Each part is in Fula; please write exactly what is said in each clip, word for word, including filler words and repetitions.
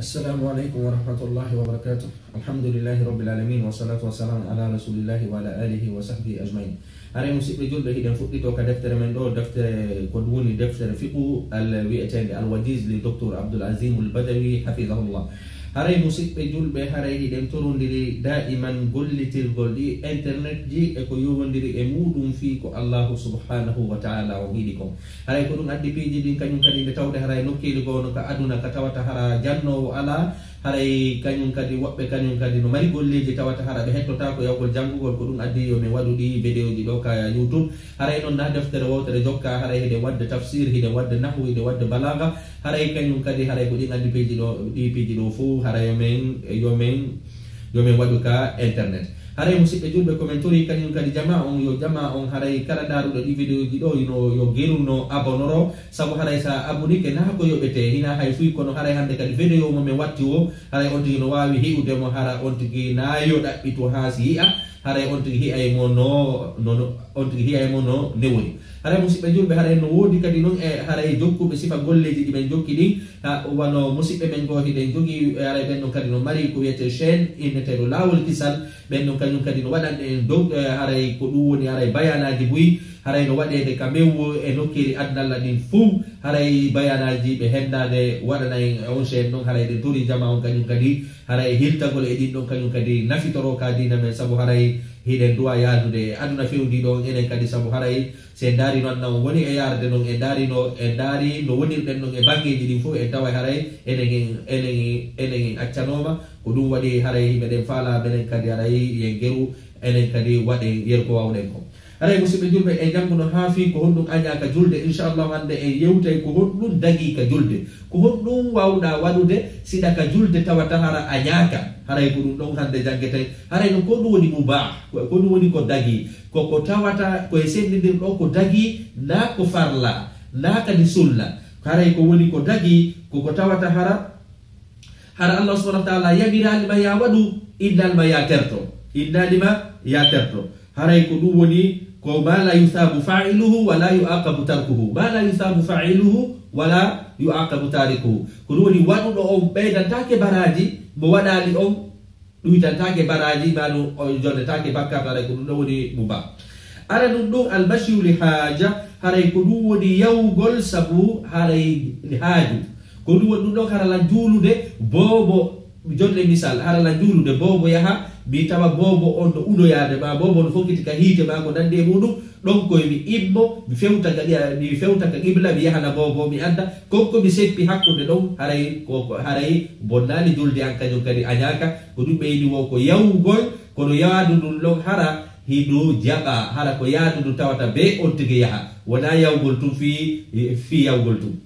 Assalamu aleykum wa rahmatullahi wa barakatuh. Alhamdulillahi rabbil alamin, wa salatu wa salamu ala rasulillahi wa ala alihi wa sahbihi ajmain. Haray, musiɓɓe julɓe, hiɗen fuɗɗito ka deftere men ɗo, deftere ko ɗum woni deftere fiqhu al wi'eteende Al Wajiz li Docteur Abdul Azim Al Badawi, hafidahullah. Haray, musiɓɓe julɓe, haray hiɗen torondiri daiman gollitirgol ɗi internet ji e ko yowondiri e muɗum fii ko Allahu subhanahu wa ta'ala on yiɗi kon. Haray ko ɗum addi piiji ɗin kañum kadi nde tawde haray nokkeeli goo no ka aduna ka tawata hara jannoowo alaa, haray kañum kadi woɓɓe kañum kadi no mari golleeji tawata hara ɓe hettotaako yawgol janngugol. Ko ɗum addi yo min waɗu ɗi videoji ɗo ka YouTube. Haray noon na deftere wootere jokka, haray hiɗen waɗde tafsir, hiɗen waɗde nahwu, hiɗen waɗde balaga. Haray kañum kadi haray ko ɗin addi piiji ɗo, ɗi piiji ɗo fof haray yo min, yo min, yo min waɗu ka internet. Haray musiɓɓe julɓe, ko min tori kañum kadi jama on, yo jama on haray kala ndaaruɗo ɗi videoji ɗo, yo, yo geru no abonoro, sabu haray sa abonike na ko yoɓete, hina hay fuy, kono haray hannde kadi video mo min watti o, haray on tigi no waawi heɓude mo, hara on tigi na yo ɗaɓɓitu haa si yi'a, haray on tigi hi'ay mo no, no, no, on tigi hi'ay mo no newori. Haray musiɓɓe julɓe, haray no woodi kadi noon e haray jokkuɓe sifa golleeji ɗi min jokki ɗin, ha, wano musiɓɓe men goo hiɗen jogii, e haray ɓen ɗon kadi no mari ko wiyetee chaîne inneteeɗo Laawol Kisal, ɓen ɗon kañum kadi no waɗande en dow, e haray ko ɗum woni haray bayanaaji buy, haray no waɗeede ka mew e nokkeeli aduna Allah ɗin fow, haray bayanaaji ɓe henndaade waɗana en e on chaîne ɗon, haray ɗen tori jama on kañum kadi, haray hiltagol e ɗin ɗon kañum kadi nafitoro ka diina men, sabu haray hiɗen duwa yaadude e aduna fewndi ɗon enen kadi, sabu haray si en ndaari noon, na on woni e yaarde noon, en ndaari no, en ndaari no wonirɗen noon e banngeeji ɗin fof, en taway haray enen en, enen en, enen en accanooma. Ko ɗum waɗi haray meɗen faala menen kadi haray yen geru, enen kadi waɗen yeru ko waawɗen ko. Haray musiɓɓe julɓe, e jannguno haa fii ko honɗum añaa ka julde, inchallahu hannde en yewtay ko honɗum dagii ka julde. Ko honɗum waawɗaa waɗude siɗa ka julde tawata hara añaaka? Haray ko ɗum ɗon hannde janngetay. Haray no ko ɗum woni mubah, ko, ko ɗum woni ko dagii. Ko ko tawata ko e senndindir ɗo ko dagii, na ko farla, na kadi sunna. Haray ko woni ko dagii, ko ko tawata hara, hara Allah subhanahu wa ta'ala yamiraali ma ya waɗu, innaali ma ya terto. Innaali ma ya terto. Haray ko ɗum woni ko ma la yusabu fa'iluhu wa la yu'aqabu tarkuhu. Ma la yusabu fa'iluhu wa la yu'aqabu tarikuhu. Ko ɗum woni waɗuɗo on ɓeydantaake baraaji, mo waɗaali on ɗuytantaake baraaji, ma ɗum o jonnetaake bakkaat, haray ko ɗum ɗon woni mubah. Ara ɗum ɗum almashyu li haaja, haray ko ɗum woni yawgol sabu haray haaju. Ko ɗum woni ɗum ɗon hara lan juulude boobo, jonne misal, hara lan juulude boobo yaha, mi tawa boobo on no uloyaade, ma boobo no fokkiti ka hiite, ma ko nanndi e muɗum, ɗon koye mi immo, mi fewta ka, mi fewta ka qibla, mi yahana boobo, mi annda, kon ko mi seppi hakkunde ɗon, haray ko, ko, haray bonnaali julde an kañum kadi añaaka, ko ɗum ɓeydi wo ko yawgol, kono yaadu ndun ɗon hara hino jaɓa, hara ko yaadu ndu tawata be on tigi yaha, wonaa yawgol tun fii, fii yawgol tun.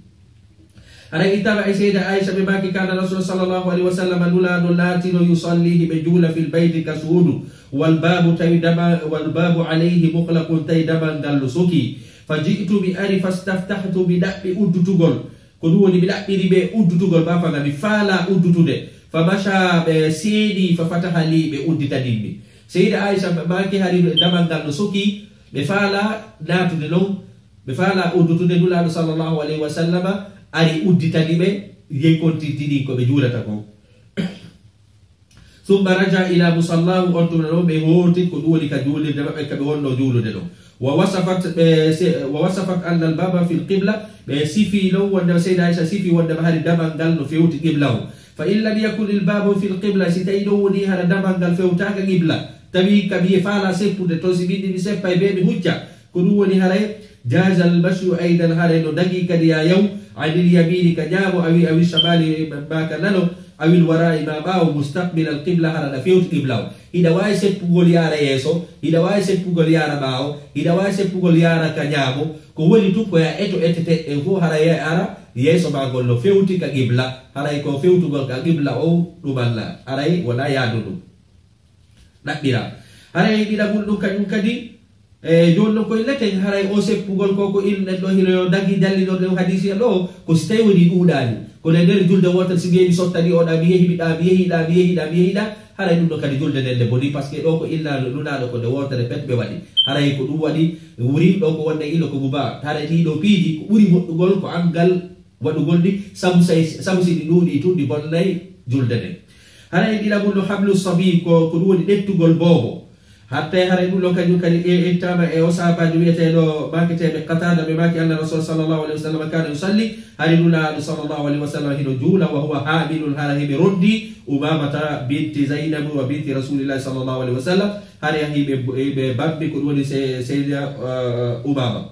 Haray ittama e seyda Aisha ɓe maaki, kana Rasul sallallahu alaihi wasallam, Nulaaɗo laatino yusalli hiɓe juula fil bayti ka suudu, wal babu tawi dama, wal babu alayhi mughlaqun tawi damal ngal no soki. Fa ji'tu mi ari fastaftahtu mi ɗaɓɓi uddutugol. Ko ɗum woni mi ɗaɓɓiri ɓe uddutugol ba fanga mi faala uddutude. Fa masha ɓe seedi fa fataha li ɓe udditanin mi. Seyda Aisha maaki hari damal ngal no soki ɓe faala naatude non. Ɓe faala uddutude Nulaaɗo sallallahu alayhi wa sallama ari udditani ɓe, yeykontintini ko ɓe juulata kon. Summa raja ila musallahu, on tuma ɗo ɓe hooti ko ɗum woni ka juulirde maɓɓe ka ɓe wonno juulude ɗon. Wa wasafat ɓe se-, wa wasafat anna al-baba fil qibla, ɓe sifi ɗon wonde Seyda Aisha sifi wonde ma hari damal ngal no fewti qibla o. Fa in lam yakun al-babu fil qibla, si tawi ɗon woni hara damal ngal fewtaaka qibla, tawi ka ɓiye faala seppude, to si min mi seppay be mi hucca, ko ɗum woni haray, jaza al-mashyu aydan, haray no dagi kadi ya yaw, anil yamini ka ñaamo, awi, awi shamali ma ka nano, awil wara'i ma ɓaawo, mustaqbil al-qibla, hara na fewti qibla o. Hiɗa waawi seppugol yaara yeeso, hiɗa waawi seppugol yaara ɓaawo, hiɗa waawi seppugol yaara ka ñaamo. Ko woni tun ko ya eto etete en fof, haray ya ara yeeso ma ngol no fewti ka qibla, haray ko fewtugol ka qibla o ɗum Allah, haray wona yaadu ɗum. Ɗaɓɓira. Haray ɗiɗaɓun ɗum kañum kadi, e, jooni noon koye leten, haray o seppugol ko, ko innuɗen ɗo hino yo dagi dallinorde o hadiisiya ɗo, ko si tawi woni ɗuuɗaani. Kono e nder julde wootere, si mi yehi mi sottani oɗa, mi yehi mi ɗa, mi yehi ɗa, mi yehi ɗa, mi yehi ɗa, haray ɗum ɗo kadi julde nden nde boni, parce que ɗo ko illa Nulaaɗo ko nde wootere pet ɓe waɗi. Haray ko ɗum waɗi, wuri ɗo ko wonde ilo ko mubah. Haray ɗii ɗo piiji ko ɓuri moƴƴugol ko anngal waɗugol ɗi, sabu say, sabu si ɗi ɗuuɗii tun, ɗi bonnay julde nden. Haray ɗiɗaɓun no hamlu sabi, ko, ko ɗum woni ɗettugol boobo. Hatta haray ɗum ɗon kañum kadi e, ittama e o sahabajo wi'eteɗo maaketeɓe Qatada, ɓe maaki anna Rasul sallallahu alaihi wasallam kana yusalli, hari Nulaaɗo sallallahu alaihi wasallam hino juula, wa huwa hamilun, hara hiɓe rondi Umamata binti Zainab wa binti Rasulillahi sallallahu alaihi wasallam, hari hiɓe, hiɓe bambi ko ɗum woni se-, Sayyida, uh, Umama.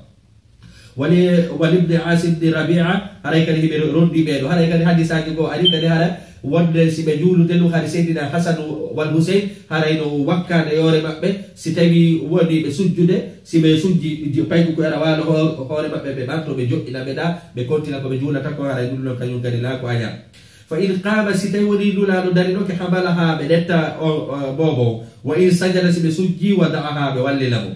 Wali, wali ibn Asim ibn Rabi'a, haray kadi hiɓe rondi ɓe ɗo. Haray kadi hadisaaji goo ari kadi hara wonde si ɓe juulude ɗum, hari Seydina Hasan wal Huseyn, haray no wakkaade yoore maɓɓe, si tawi woni ɓe sujjude, si ɓe sujji, ji-, paygu ko ara waalo ho-, hoore maɓɓe, ɓe ɓanto, ɓe joɗɗina ɓe ɗa, ɓe kontina ko ɓe juulata ko, haray ɗum ɗon kañum kadi laa ko aña. Fa in qaama, si tawi woni Nulaaɗo darinoke, hamalaha, ɓe ɗetta o, o, boobo. Wa in sajada, si ɓe sujji, wada'aha, ɓe wallila mo.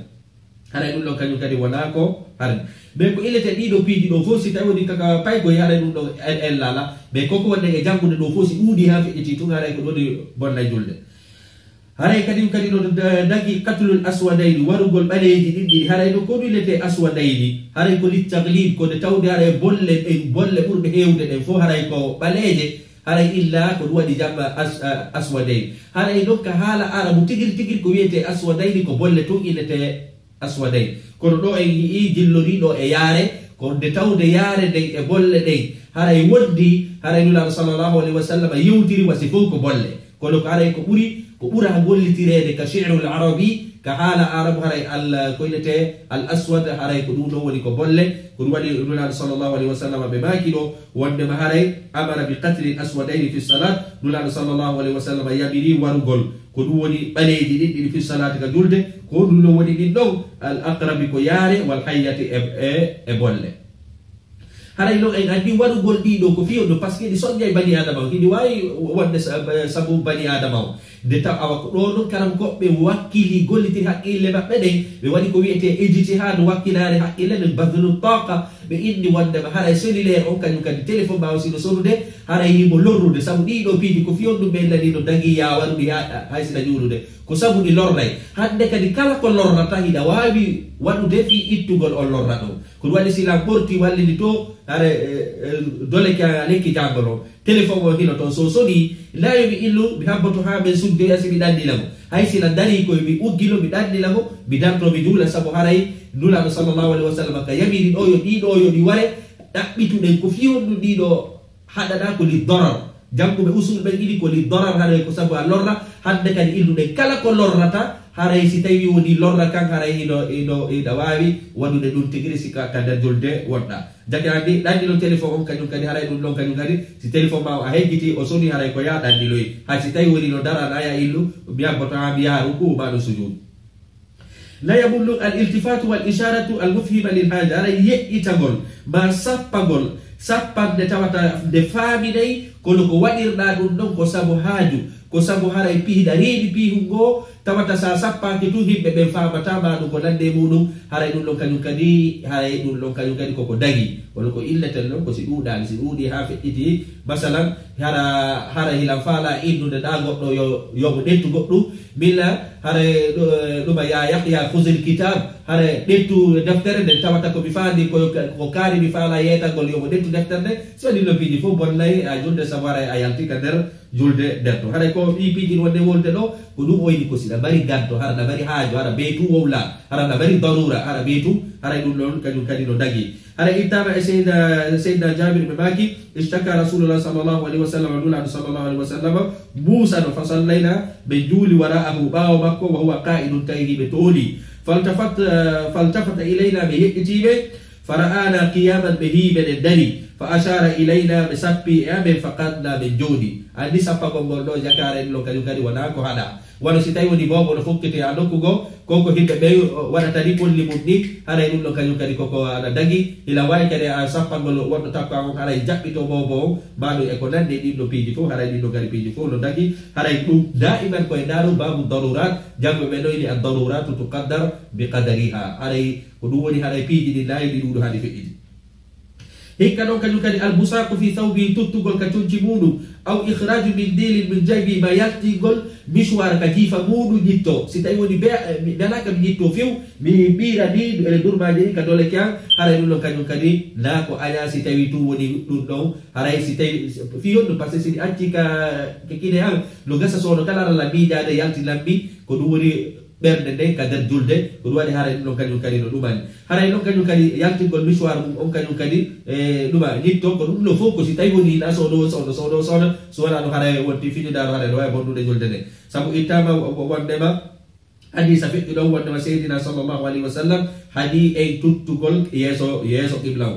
Haray ɗum ɗon kañum kadi wonaa ko harmi. Mais ko illete ɗiɗo piiji ɗo fof, si tawi woni kaka paygoy, haray ɗum ɗon en, en laala. Mais koko wonde e janngude ɗo fof, si ɗuuɗi haa feƴƴiti tun, haray ko ɗon woni bonnay julde. Haray kadi, kadi no da-, dagi qatlul aswadayni, warugol ɓaleeji ɗin ɗiɗi. Haray ɗo ko ɗum illete aswadayni, haray ko littaglib, ko nde tawde haray bolle ɗen, bolle ɓurɗe heewde ɗen fof, haray ko ɓaleeje. Haray illa ko ɗum waɗi jamma as-, a-, aswadayni. Haray ɗon ka haala Arabu tigiri tigiri ko wiyete aswadayni, ko bolle tun innete aswadayni. Kono ɗo en yi'i jilloriiɗo e yaare, ko nde tawde yaare nden e bolle ɗen, haray wondi, haray Nulaaɗo sallallahu alaihi wa sallam yewtiri wasi fof ko bolle. Kono ko haray ko ɓuri, ko ɓura gollitireede ka shi'rul arabi, ka haala Arabu, haray al, ko innete al aswad, haray ko ɗum ɗon woni ko bolle. Ko ɗum waɗi Nulaaɗo sallallahu alaihi wa sallam ɓe maaki ɗo, wondema haray amara bi qatlil aswadayni fi salat, Nulaaɗo sallallahu alaihi wa sallam yamiri warugol ko ɗum woni ɓaleeji ɗin ɗiɗi fi salaati ka julde, ko ɗum ɗon woni ɗin ɗon, al aqrabi ko yaare, wal hayyati e, e, e bolle. Haray non en anndi warugol ɗiɗo ko fiyo ɗo, parce que ɗi soññay bani Adama on, hiɗi waawi wonde sa-, sabu bani Adama on. Nde taw awa ko ɗo non karam koɓɓe wakkili gollitiri haqqille maɓɓe ɗen, ɓe waɗi ko wiyetee ijtihaadu, wakkilaare haqqille nden, badlu taqa, ɓe inni wondema haray cellulaire on kañum kadi téléphone ɓaawo sino sonude, haray himo lorrude, sabu ɗiɗo piiji ko fiyon ɗum ɓe nani no dagi ya waruɗi ha, hay sina juulude. Ko sabu ɗi lorray. Hannde kadi kala ko lorrata hiɗa waawi waɗude fii ittugol on lorra ɗon. Ko ɗum waɗi sila ɓorti wallini to, hara, e, e, dole ka lekki jangol on. Téléphone o hino toon, so sonii, laayo mi illu, mi habboto haa men suddoya si mi ɗannila mo. Hay si na darii koye mi uggilo, mi ɗannila mo, mi darto mi juula, sabu haray Nulaaɗo sallallahu alaihi wa sallam ka yamiri ɗo yo ɗiɗo yo ɗi ware, ɗaɓɓituɗen ko fii honɗum ɗiɗo haɗaɗa ko li darar. Jannguɓe usul ɓen ini ko li darar, haray ko sabu a lorra, hannde kadi illuɗen kala ko lorrata, haray si tawi woni lorra kan, haray ino, ino, ina waawi waɗude ɗum tigiri si ka, ka nder julde wonɗa. Jaka anndi, ɗanɗi non téléphone on kañum kadi, haray ɗum ɗon kañum kadi, si téléphone ma o a hejjiti, o soni, haray ko yaa ɗanɗiloy. Hay si tawi woni no dara, na yaa illu, mi yabboto haa mi yaha ruku, ma ɗum sujudu. Nayabun ɗum al iltifatu wal isharatu al mufhima lil haja, haray yeƴƴitagol, ma sappagol, sappande tawata nde faaminay, kono ko waɗirɗa ɗum ɗon ko sabu haaju, ko sabu haray pihiɗa reedi pihun ngoo, tawata sa sappaaki tun, yimɓe ɓen faamataa ma ɗum ko nande e muɗum, haray ɗum ɗon kañum kadi, haray ɗum ɗon kañum kadi koko dagi. Kono ko illeten ɗon, ko si ɗuuɗaali, si ɗuuɗii haa feƴƴitii, masalan, hara, hara hilan faalaa innude ɗaa goɗɗo yo, yo mo ɗettu goɗɗum, mila, haray ɗu-, ɗuma yaa Yahya, khuzil kitab, haray ɗettu deftere nden, tawata ko mi faandi ko, ko kaari mi faalaa yeetagol, yo mo ɗettu deftere nden, so ɗin no piiji fof bonnay a julde, sabu haray a yalti ka nder julde nden to. Haray ko ɗi piiji wonde wolde ɗo, ko ɗum o yiɗi ko si na mari ganto, hara na mari haaju, hara bee tun wowla, hara na mari darura, hara bee tun, haray ɗum ɗon kañum kadi no dagi. Haray ittaama e Seydina, Seydina Jabir ɓe maaki, ishtaka Rasulullah sallallahu alaihi wa sallam, Nulaaɗo sallallahu alaihi wa sallam, muusano, fa sallayna, ɓe juuli wara'ahu, ɓaawo makko, wa huwa qa'idun, tawi hiɓe tooli. Faltafat, eh, faltafata ilayna, ɓe yeƴƴitii ɓe, Fara'ana qiyaman, ɓe hi'i meɗen dari, fa ashara ilayna, ɓe sappi e amen, fa qa'adna, ɓe jooɗi. Anndi sappagol ngol ɗo jakaare ɗo kañum kadi wonaa ko haɗa. Wano si tawi woni boobo no fokkete haa nokku goo, ko ko himɓe ɓe waɗata ni ɓolli mum ni, haray ɗum ɗo kañum kadi koko ana dagi. Ila waawi kadi a sappagol wonɗo takko an on, haray jaɓɓito boobo on, maa ɗum e ko nanndi e ɗin ɗo piiji fof, haray ɗin ɗo kadi piiji fof no dagi. Haray ɗum daa'iman ko e ndaaro baabu darurat, janngo ɓe noyni ad daruratu tuqaddar bi qadariha. Haray Ko ɗum woni haray piiji ɗi laayi ɗi ɗuuɗo haɗi feƴƴiti. Hikka ɗon kañum kadi, al busaqu fi thawbi, tuttugol ka conci muɗum, aw ikhraju mindilin min jaybi, ma yaltingol misuwar ka jiifa muɗum ƴitto. Si tawi woni be, mi dalaaka mi ƴitto few, mi ɓiira ni e durmaaji ɗi ka dole ke an, haray ɗum ɗon kañum kadi na ko aña si tawi tun woni ɗum ɗon, haray si tawi fi honɗum, parce que si mi acci ka, ka kine an, no gasa soono kala ara la miijaade yaltinammi, ko ɗum woni ɓernde nden ka nder julde, ko ɗum waɗi haray ɗum ɗon kañum kadi no ɗumani. Haray ɗon kañum kadi yaltingol misuwar mum on kañum kadi, e, ɗuma ƴitto, ko ɗum ɗo fof ko si tawi woni na soodo, soodo, soodo, soodo, so wonaa ɗum haray wonti fiñudaaro haray no waawi bonnude julde nden. Sabu ittama wo-, wo-, wondema hadisa feƴƴi ɗon wondema Seydina sallallahu alayhi wa sallam haɗi en tuttugol yeeso, yeeso qibla o.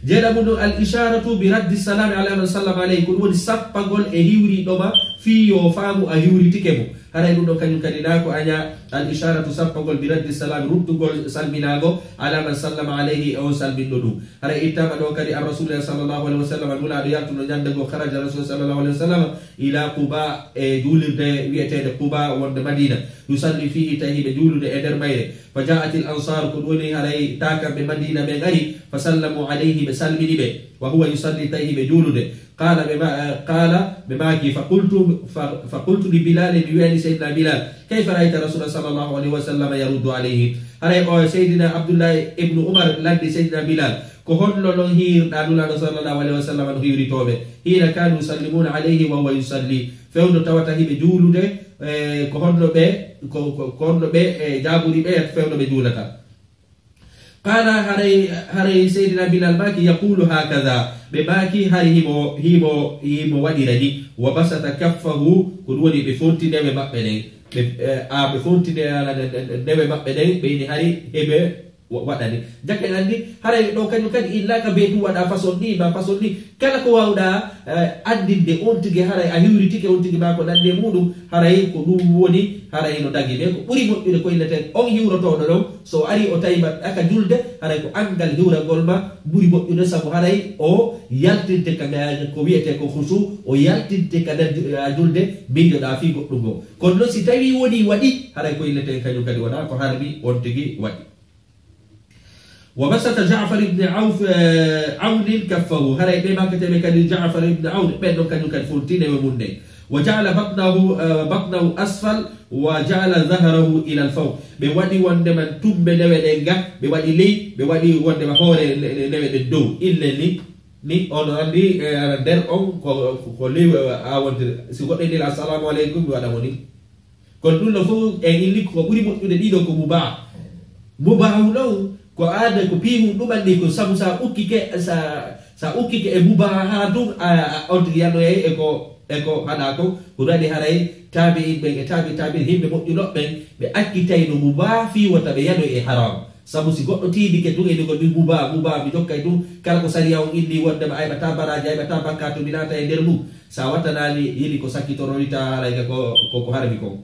Jeeɗaɓum ɗum, al isharatu bi raddi salami ala man sallama alayhi, ko ɗum woni sappagol e hiwriɗoma fii yo faamu a hiwritike mo. Haray ɗum ɗon kañum kadi na ko aña, al isharatu sappagol bi raddi salami, ruttugol salminago, ala man sallama alayhi, e on salminɗo ɗum. Haray ittama ɗo kadi an Rasulullah sallallahu alayhi wa sallam, nulaaɗo yaltuno ñande goo, kharaja Rasul sallallahu alayhi wa sallam ila Quba, e juulirde wi'eteende Quba wonde Madina, yusalli fihi, tawi hiɓe juulude e nder mayre. Fa ja'atil ansar, ko ɗum woni haray takanɓe Madina ɓen ari, fa sallamu alayhi, ɓe salmini ɓe, wa huwa yusalli, tawi hiɓe juulude. Qala ɓe ma-, eh, qala ɓe maaki, fa qultu, fa, fa qultu li Bilal, mi wi'ani Seydina Bilal, kayfa ra'ayta Rasulullah sallallahu alayhi wa sallam yaruddu alayhim? Haray o Seydina Abdullah ibnu Umar lanndi Seydina Bilal, ko honno non hiirɗa Nulaaɗo sallallahu alayhi wa sallam no hiwritooɓe? Hina kanu yusallimuna alayhi wa huwa yusalli. Fewndo tawata hiɓe juulude, eh, ko honno ɓe, ko, ko, ko honno ɓe, eh, jaaburi ɓe fewndo ɓe juulata? Qala, haray, haray Seydina Bilal maaki, yaqulu hakaza. Ɓe maaki, hari himo, himo, himo waɗira ni. Wa basata kaffahu, ko ɗum woni ɓe fonti newe maɓɓe ɗen. Ɓe, eh, a, ɓe fonti ne-, ala ne-, ne-, newe maɓɓe ɗen, ɓe ini hari heɓe wa-, waɗani. Jake anndi, haray ɗo kañum kadi illaaka be ɗum waɗa façon ni, ma façon ni. Kala ko waawɗa, eh, anndinde on tigi, haray a hiwritike on tigi, ma ko nanndi e muɗum, haray ko ɗum woni, haray no dagi. Mais ko ɓuri moƴƴude ko inneten on hiwrotooɗo ɗon, so o ari o tawi ma ɗaka julde, haray ko anngal hiwrangol ma ɓuri moƴƴude, sabu haray o yaltinte ka nga-, ko wiyetee ko khusu, o yaltinte ka nder ju-, eh, julde, miijoɗa fii goɗɗum ngo. Kono non si tawi woni waɗi, haray ko inneten kañum kadi wona ko harmi on tigi waɗi. Wa basata Ja'far ibn Auf, eh, Awnin kaffahu. Haray ɓe makkateɓe kadi Ja'far ibn Awn, ɓen ɗon kañum kadi fontine we mum nden. Wa ja'ala batnahu, eh, batnahu asfal, wa ja'ala zahrahu ila al-fawq. Ɓe waɗi wonde man tumbe newe ɗen ga, ɓe waɗi ley, ɓe waɗi wonde man hoore ne-, ne-, newe ɗen dow. Ille ni, ni on anndi, eh, ara nder on ko, ko, ko ley, eh, a wonde. Si goɗɗo inni, "Assalamu aleykum," mi waɗa mo ni. Kono ɗum ɗo fof en inni ko ɓuri moƴƴude ɗiɗo ko mubaa. Mubaahu ɗon ko aada, ko piihu ɗumanni ko sabu sa ukkike, sa, sa ukkike e mubaaha tun, a, a, on tigi yanoyay e ko, e ko haɗa ko. Ko ɗum waɗi haray taabi'in ɓen e taabi taabi'in, yimɓe moƴƴunoɓe ɓen, ɓe accitayno mubaa fii wota ɓe yanoy e haram. Sabu si goɗɗo tiidike tun e nugol min mubaa, mubaa, mi jokkay tun, kala ko sariya on inni wondema ayɓata baraaji, ayɓata bakkaatu, mi naata e nder mum. Sa wattanaali, yili ko sakkitoroyta, haray ka ko, ko, ko harmi kon.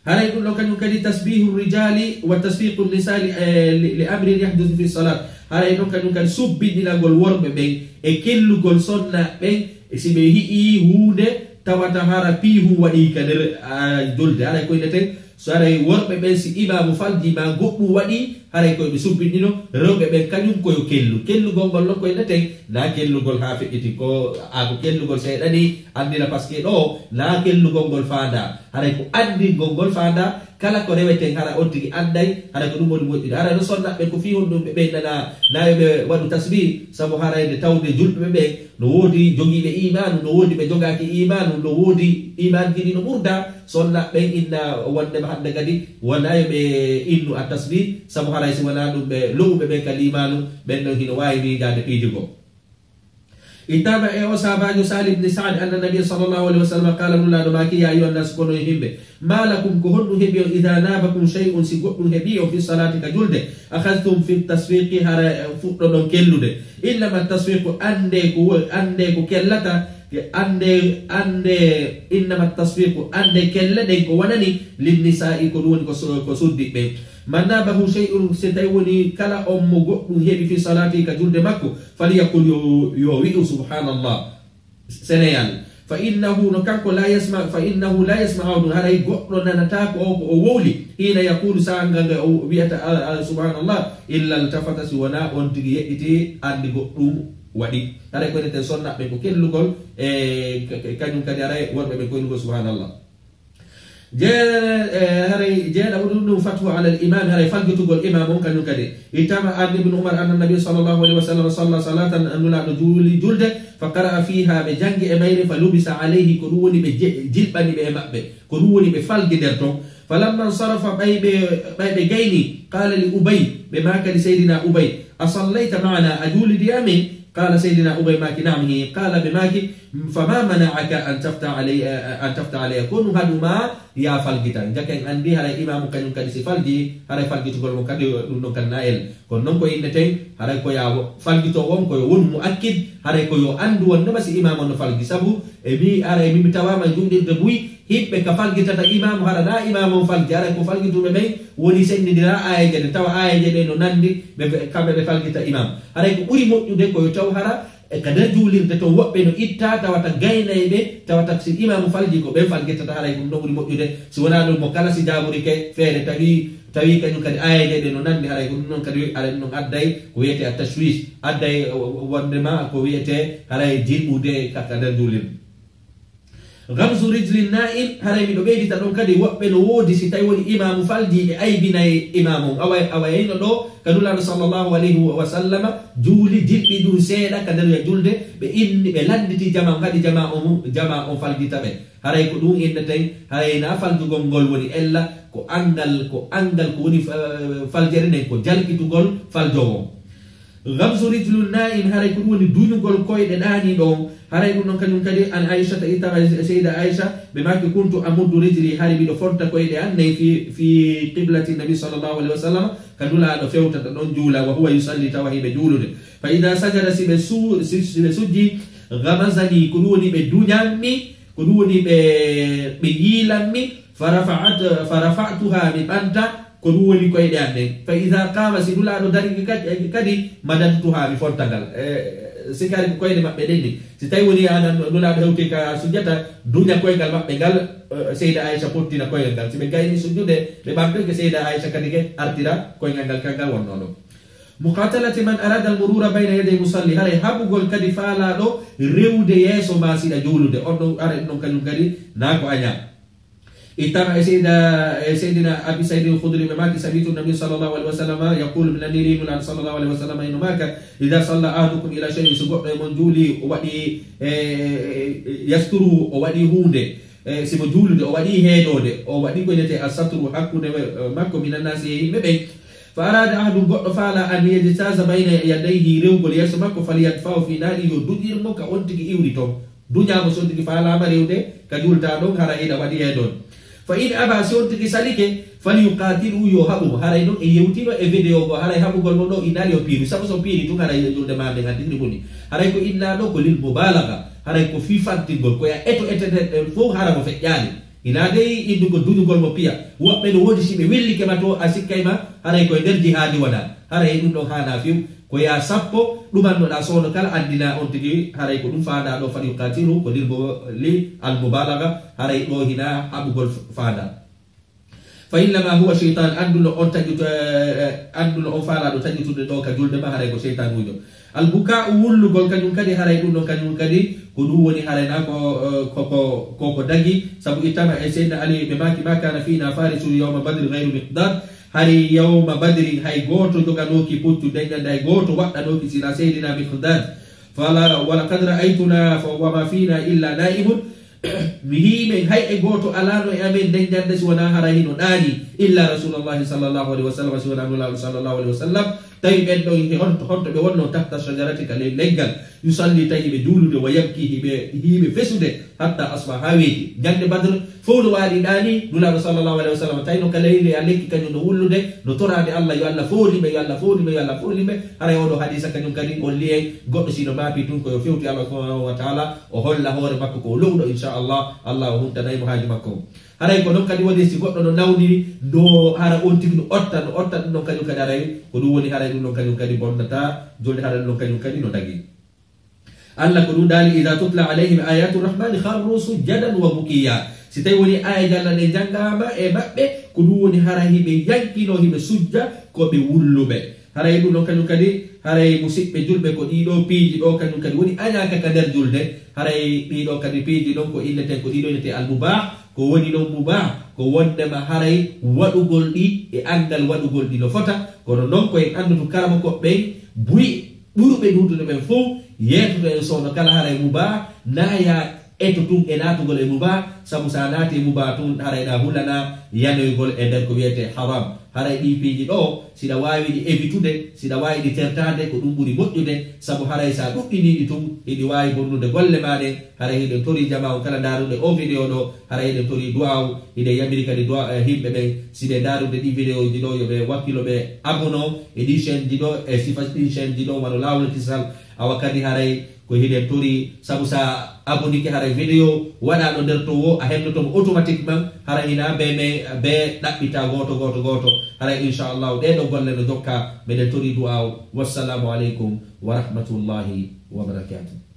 Haray ɗum ɗon kañum kadi tasbihu rijali wa tasfiqu nisali, eh, li, li amrin yahdusu fi salat. Haray ɗon kañum kadi subbinɗinagol worɓe ɓen e kellugol sonna ɓen, e si ɓe hi'i huunde tawata hara piihu waɗi ka nder, ah, julde. Haray ko inneten, so haray worɓe ɓen si imaamu falji ma goɗɗum waɗi, haray koye ɓe subbinɗino, rewɓe ɓen kañum koyo kellu. Kellugol ngol non ko inneten, na kellugol haa feƴƴiti, ko, a, ko kellugol seeɗa ni, anndina, parce que ɗo na kellugol ngol faanda. Haray ko anndingol ngol faanda, kala ko reweten hara on tigi annday, haray ko ɗum woni moƴƴude. Haray no sonna ɓen ko fii honɗum ɓe ɓeynana, na yo ɓe waɗu tasbih, sabu haray nde tawde julɓe ɓe ɓen no woodi jogiiɓe imaanu, no woodi ɓe jogaaki imaanu, no woodi imaanji ɗi no ɓurda. Sonna ɓen inna wondema hannde kadi wona yo ɓe innu a tasbih, sabu haray si wona ɗum ɓe lo'uɓe ɓen ka liimaanu, ɓen ɗon hino waawi miijaade piiji goo. Ittama e o sahaabaajo Sahli ibn Sa'd, anna Nabiyya sallallahu alayhi wa sallam qala, Nulaaɗo maaki, ya ayyuhan nas, kono e himɓe, ma lakum, ko honɗum heɓi on, idha nabakum shay'un, si goɗɗum heɓi on, fi salati, ka julde, akhadhtum fi tasfiqi, hara, eh, fuɗɗoɗon kellude. Innama tasfiqu, annde ko wo-, annde ko kellata, ke annde, annde, innama tasfiqu, annde kelle ɗen ko wonani, lin nisa'i, ko ɗum woni ko so-, ko suddiɓe. Man nabahu shay'un, si tawi woni kala on mo goɗɗum heɓi fi salati, ka julde makko, falyaqul, yo, yo wi'u subhanallah. Sénégal. Fa innahu, no kanko, la yasma, fa innahu la yasma'u, haray goɗɗo nanata ko o, ko o wowli. Hina yaqulu, sa'anga nga o wi'ata, a, a, subhanallah, illa iltafata, si wona on tigi yeƴƴiti, andi goɗɗum waɗi. Haray ko enen ten sonnaɓe ko kellugol, e, ka-, ka-, kañum kadi haray worɓe ɓe koynugol subhanallah. Je-, e, haray jeeɗa ko ɗum, ɗum fathu ala al imam, haray falgitugol imam on kañum kadi. Ittama an Ibn Umar anna Nabi sallallahu alaihi wasallam salla salatan, Nulaaɗo juuli julde, fa qara'a fiha, ɓe jangi e mayre, fa lubisa alayhi, ko ɗum woni ɓe je-, jilɓani ɓe e maɓɓe, ko ɗum woni ɓe falgi nder ton. Falamma nsarafa, ɓay ɓe, ɓay ɓe gayni, qala li Ubay, ɓe maakani Seydina Ubay, a sallayta ma'ana, a juulidi e amen? Qala Seydina Ubay maaki, na'am, hi. Qala, ɓe maaki, fama mana'aka an tafta alay-, an tafta alayya, ko ɗum haɗu ma ya falgita. Jaka en andi haray imamu kañum kadi si falgi, haray falgitugol mo kadi ɗum ɗon kadi na el. Kono non ko inneten, haray ko ya wo-, falgito on ko yo wonu muakkid, haray ko yo andu wondema si imamu on no falgi. Sabu e mi, haray mi, mi tawama juuɗirde buy, himɓe ka falgitata imamu, hara na imamu on falgi, haray ko falgituɓe ɓen woni sendindira ayeje ɗen, tawa ayeje ɗen no nandi, ɓe, ɓe, kamɓe ɓe falgita imamu. Haray ko ɓuri moƴƴude ko yo taw hara e ka nder juulirde ton, woɓɓe no itta, tawata gaynayɓe, tawata si imamu falji ko ɓen falgitata, haray ɗum ɗon ɓuri moƴƴude. Si wonaa ɗum, mo kala si jaaburike feere, tawi, tawi kañum kadi aayeeje ɗe no nanndi, haray ko ɗum ɗon kadi, haray ɗum ɗon adday ko wiyetee at-tashwish, adday, eh, wonde ma ko wiyetee haray jilɓude ka, ka nder juulirde. Ghamzu rijlin na'im, haray miɗo ɓeydita ɗon kadi, woɓɓe no woodi, si tawi woni imaamu falji, ɓe aybinay imaamu on. Awa, awa hino ɗo, ka Nulaaɗo sallallahu alayhi wa sallama juuli, jilɓi ɗum seeɗa ka nder ya julde, ɓe inni, ɓe lannditi jama on, haɗi jama on, jama on falgita ɓe. Haray ko ɗum inneten, haray na faljugol ngol woni ella, ko anngal, ko anngal ko woni fa-, faljere nden, ko jalkitugol faljoowo on. Ghamzu rijlin na'im, haray ko ɗum woni duñugol koyɗe ɗaaniiɗo on. Haray ɗum ɗon kañum kadi, an Aishata, ittama e Seyda Aisha, ɓe maaki, kuntu amuddu rijli, hari miɗo fonta koyɗe an nden fi, fi qiblati nabi sallallahu alayhi wa sallam, ka Nulaaɗo fewtata ɗon juula, wa huwa yusalli, tawa hiɓe juulude. Fa idha sajada, si ɓe su-, si, si ɓe sujji, ghamazani, ko ɗum woni ɓe duñanmi, ko ɗum woni ɓe, ɓe yiilanmi, fa rafa'at, fa rafa'tuha, mi ɓanta, ko ɗum woni koyɗe an ɗen. Fa idha qama, si Nulaaɗo darike kadi, kadi, madattuha, mi fonta ngal. E, sikari ko koyɗe maɓɓe ɗen ni. Si tawi woni an, an Nulaaɗo hewti ka sujjata, duña koyngal maɓɓe ngal, e, Seyda Aisha pottina koyngal ngal. Si ɓe gayni sujjude, ɓe ɓantoyke, Seyda Aisha kadi ke artira koyngal ngal, kangal wonnoo ɗo. Muqatalati man arada al-murura bayna yaday musalli, haray haɓugol kadi faalaaɗo rewude yeeso ma siɗa juulude. On ɗon, haray ɗum ɗon kañum kadi na ko añaa. Ittama e Seyda, e Seydina Abi Sayyid al-Khudri, ɓe maaki, sami'tu Nabi sallallahu alayhi wa sallam yaqul, mi nani Nulaaɗo sallallahu alayhi wa sallam hino maaka, idha salla ahadukum ila shay'in, so goɗɗo e mon juuli, o waɗi, e, e, e, yasturu, o waɗi huunde, e, si mo juulude, o waɗi heedoode, o waɗi ko wiyetee as-satru hakkunde, e, makko, minan naasi, e yimɓe ɓen. Fa arada ahadun, goɗɗo faala, an yajtaza bayna yadayhi, rewgol yeeso makko, falyadfa'hu fi nahri, yo duƴir mo ka on tigi iwri ton. Duñaa mo si on tigi faalaama rewde ka juulta ɗon, hara hiɗa waɗi heedoode. Fa in aba, si on tigi salike, falyuqatilhu, yo haɓu mo. Haray non en yewtiino e vidéo goo, haray haɓugol mo ɗo innaali yo piiru. Sabu so piiri tun, haray yo juulde maa nden hanti ni boni. Haray ko innaa ɗo ko lil mubalagha. Haray ko fii fantingol, ko ya eto eteten ɗen fow hara mo feƴƴaali. Hinaa dey innugol duñugol mo piya. Woɓɓe no woodi si ɓe wellike ma to, a sikkay ma, haray koye nder jihaadi wonaa. Haray ɗum ɗon haanaa few. Ko ya sappo ɗumannoɗaa soono kala, anndinaa on tigi, haray ko ɗum faandaa ɗo, falyuqatilhu, ko lil mo-, li al mubalagha, haray ɗo hinaa haɓugol f-, faandaa. Fa innama huwa shaytan, annduno on taƴuto, eh, eh, annduno on faalaaɗo taƴutude ɗo ka julde ma, haray ko seytaanuujo. Al buka'u, wullugol, kañum kadi, haray ɗum ɗon kañum kadi, ko ɗum woni haray na ko, eh, ko, ko, ko, ko dagi, sabu ittama e Seydina Ali, ɓe maaki, ma kana fina farisun yawma badrin ghayru Miqdad, hari yawma badrin hay gooto joganooki puccu denƴande, hay gooto waɗɗanooki sina Seydina Miqdad. Fala, wa laqad ra'aytuna fa wa ma fina illa na'imun, mi hii men hay e gooto alaano e amen nden ñande si wonaa hara hino ɗaani, illa Rasulullahi sallallahu alayhi wa sallam, si wonaa Nulaaɗo sallallahu alayhi wa sallam. Tawi ɓen ɗon he honto, honto ɓe wonno? Tahta shajarati, ka ley leggal. Yusalli, tawi hiɓe juulude, wa yabki, hiɓe, hiɓe fesude, hatta asbaha, haa weeti. Ñande Badr, fow no waali ɗaani, Nulaaɗo sallallahu alayhi wa sallam, tawi no ka leydi a lekki kañum no wullude, no toraade Allah, yo Allah fooli ɓe, yo Allah fooli ɓe, yo Allah fooli ɓe. Haray oo ɗoo hadiisa kañum kadi, on li'en, goɗɗo si no maapi tun ko yo fewti Allah subhanahu wa ta'ala, o holla hoore makko ko o lowɗo, inchallah, Allah o huntanay mo haaju makko. Haray ko non kadi woni si goɗɗo no nawni, no hara on tigi no otta, no otta ɗum ɗon kañum kadi haray, ko ɗum woni haray ɗum ɗon kañum kadi bonnata, julde haray ɗum ɗon kañum kadi no dagi. Allah ko ɗum daali, "Iza tutla alayhim ayatu rahmani kharru sujjadan wa bukiya." Si tawi woni aya jalla ɗe janngaama e maɓɓe, ko ɗum woni hara hiɓe yankino, hiɓe sujja, ko ɓe wulluɓe. Haray ɗum ɗon kañum kadi, haray musiɓɓe julɓe, ko ɗiɗo piiji ɗo kañum kadi woni añaaka ka nder julde. Haray ɗiɗo kadi piiji ɗon ko innete, ko ɗiɗo innete al-mubah, ko woni ɗon mubah, ko wondema haray waɗugol ɗi e anndal waɗugol ɗi no fota. Kono non ko en anndutu karama ko ɓen buy ɓuruɓe duutude ɓen fof yeetoto en soono kala haray mubah, na ya eto tun e naatugol e mubah, sabu sa naati e mubah tun haray ɗa hulana yanoygol e nder ko wiyete haram. Haray ɗi piiji ɗo, siɗa waawi ɗi evitude, siɗa waawi ɗi tertaade, ko ɗum ɓuri moƴƴude, sabu haray sa ɗuɗɗiniiɗi tun, hiɗi waawi bonnude golle maa ɗe. Haray hiɗen tori jamaa on kala ndaarude o vidéo ɗo, haray hiɗen tori du'aaw, hiɗen yamiri kadi du'a, eh, himɓe ɓen, si ɓe ndaarude ɗi vidéo ji ɗo, yo ɓe wakkilo ɓe abono e ɗi chaîne ji ɗo, e sifa ɗin chaîne ji ɗo, wano Laawol Kisal. Awa kadi haray ko hiɗen tori, sabu sa abonike haray vidéo waɗaɗo nder to wo, a hendotomo automatiquement, haray hina be me, be ɗaɓɓita gooto, gooto, gooto. Haray inchallahu ɗee ɗo golle no jokka, meɗen tori du'aaw. Wassalamu aleykum wa rahmatullahi wa barakatuh.